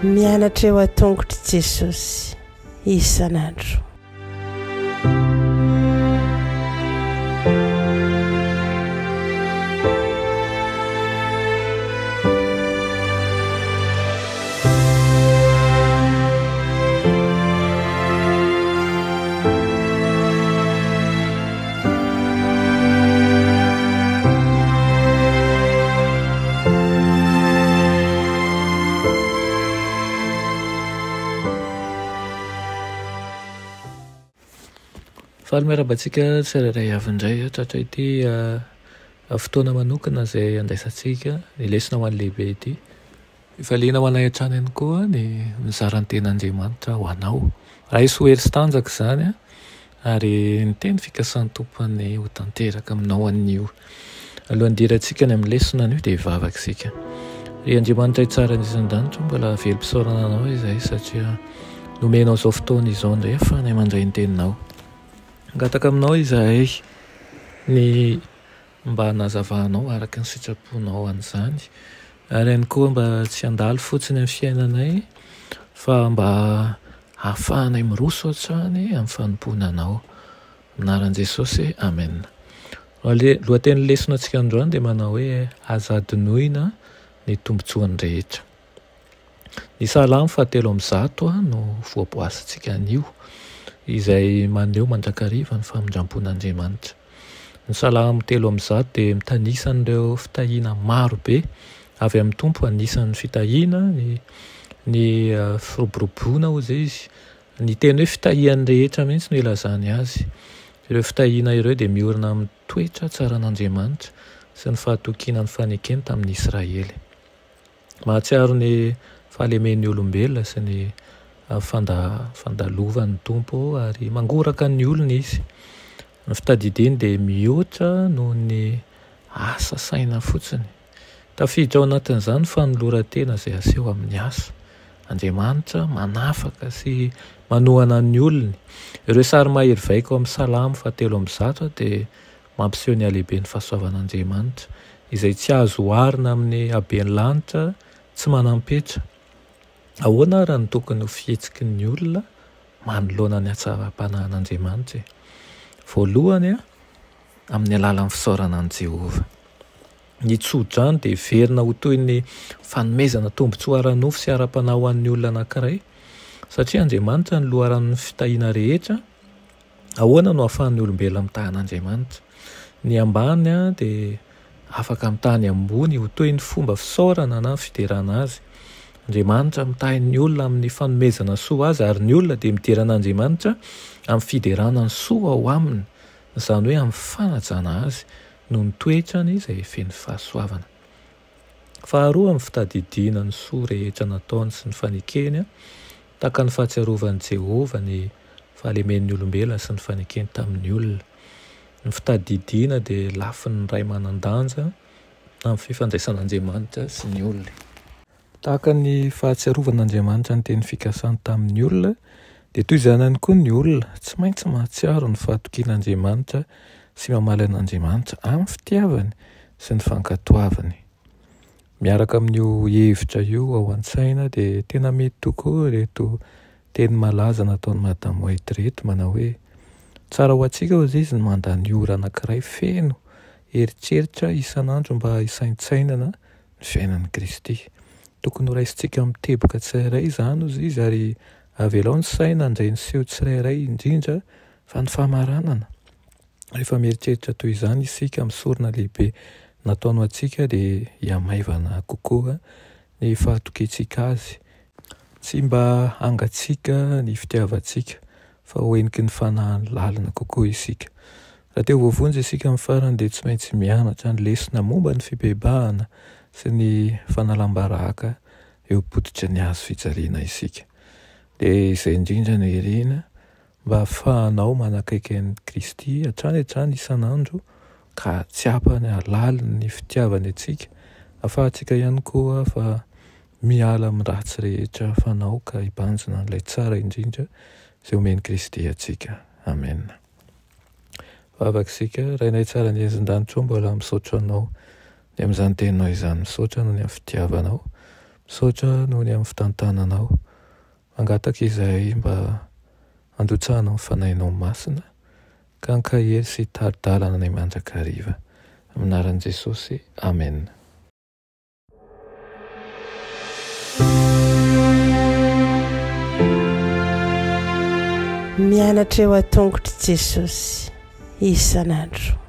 Mianatra eo an-tongotr'i Jesosy isan'andro. Faly miarahaba antsika tsirairay avy indray tratra ity fotoana manokana izay andraisantsika ny lesona ho an'ny lehibe ity. Fifaliana ho anay hatrany ihany koa ny mizara ny tenin'Andriamanitra ho anao. Raiso hery sy tanjaka izany ary ny teny fikasan'ny Tompo anie ho tanteraka aminao anio. Alohan'ny hidirantsika any amin'ny lesona anio dia hivavaka isika. Ry Andriamanitra tsara indrindra an-danitra, mbola velom-pisaorana anao izahay satria nomenao izao fotoana izao indray ahafahanay mandray ny teninao. Mangataka aminao izahay ny mba hanazavanao araka ny sitraponao an'izany ary ihany koa mba tsy handalo fotsiny amin'ny fiainanay fa mba hahafahanay miroso hatrany amin'ny fanompoana anao. Amin'ny anaran'i Jesosy, Amen. Lohatenin'ny lesona antsika androany dia manao hoe aza adinoina ny tombontsoan'ny rehetra. Ny Salamo fahatelo amby zato no voaboasintsika anio, izay maneho mandrakariva ny famindram-pon'Andriamanitra. Ny Salamo 103 dia mitanisa an'ireo fitahiana maro be avy amin'ny Tompo, anisan'ny fitahiana ny ny firoboroboana hozy izy, ny teny hoe fitahian'ny rehetra mihitsy no ilazany azy. Ireo fitahiana ireo dia miorina amin'ny toetra tsaran'Andriamanitra sy ny fahatokiana ny fanekeny tamin'ny Israely. Mahatsiaro ny fahalemen'ny olombelona sy ny fandalovan'ny Tompo ary mangoraka ny olona izy. Ny fitadidiany dia mihoatra noho ny asa saina fotsiny. Tafiditra ao anatin'izany ny fanoloran-tena izay aseho amin'ny asa. Andriamanitra manafaka sy manohana ny olony. Ireo sary mahery vaika ao amin'ny Salamo fahatelo amby zato dia mampiseho ny halehiben'ny fahasoavan'Andriamanitra, izay tsy azo oharina amin'ny haben'ny lanitra tsy manam-petra. Ahoana àry no tokony ho fihetsiky ny olona manoloana ny hatsaram-panahin'Andriamanitra e? Voalohany, amin'ny alalan'ny fisaorana an'i Jehovah. Ny tsodrano dia heverina ho toy ny fanomezana tombontsoa ara-nofo sy ara-panahy ho an'ny olona anankiray, satria Andriamanitra no loharanon'ny fitahiana rehetra. Ahoana no ahafahan'ny olombelona mitaha an'Andriamanitra? Ny ambany dia afaka mitaha ny ambony ho toy ny fomba fisaorana na fiderana azy. Andriamanitra mitahy ny olona amin'ny fanomezana soa azy ary ny olona dia midera an'Andriamanitra amin'ny fiderana ny soa ao aminy, izany hoe amin'ny fanajana azy noho ny toetrany izay feno fahasoavana. Faharoa, amin'ny fitadidiana ny soa rehetra nataony sy ny fanekeny, tahaka ny fahatsiarovan'i Jehovah ny fahalemen'ny olombelona sy ny fanekeny tamin'ny olona. Ny fitadidiana dia lafiny iray manan-danja amin'ny fifandraisan'Andriamanitra sy ny olona. Tahaka ny fahatsiarovan'Andriamanitra ny teny fikasany tamin'ny olona, dia toy izany ihany koa ny olona, tsy maintsy mahatsiaro ny fahatokian'Andriamanitra sy mamaly an'Andriamanitra amin'ny fitiavany sy ny fankatoavany. Miaraka amin'io hevitra io ao an-tsaina dia tena mety tokoa ireto teny malaza nataon'i Madame White ireto manao hoe, Tsara ho antsika hozy izy ny mandany ora anankiray feno eritreritra isan'andro mba hisaintsainana ny fiainan'i Kristy. Tokony horaisintsika amin'ny teboka tsirairay izany hozy izy ary avelao ny saina handray ny seho tsirairay indrindra fa ny famaranana. Rehefa mieritreritra toy izany isika amin'ny sorona lehibe nataony ho antsika dia hihamaivana kokoa ny fahatokiantsika azy. Tsy mba hangatsiaka ny fitiavantsika fa ho heniky ny fanahiny lalina kokoa isika. Raha te ho voavonjy isika amin'ny farany dia tsy maintsy mianatra ny lesona momba ny fibebahana sy ny fanalam-baraka eo am-pototry ny hazo fijaliana isika. Dia izay indrindra no irina Mba hahafahanao manakaiky an'i Kristy hatrany hatrany isan'andro ka hahatsiapa ny halalin'ny fitiavany antsika, hahafahantsika ihany koa fa miala amin'ny ratsy rehetra fanao ka hibanjina an'ilay tsara indrindra izay omen'i Kristy antsika. Amena. Vavaka isika, Rainay tsara ny an-danitra ô, mbola misaotra Anao ny amin'izany teninao izany, misaotra noho ny amin'ny fitiavanao, misaotra noho ny amin'ny fitantananao. Mangataka izahay mba handrotsahanao ny Fanahinao Masina ka hankahery sy hitari-dalana anay mandrakariva. Amin'ny anaran'i Jesosy, Amena. Mianatra eo an-tongotr'i Jesosy isan'andro.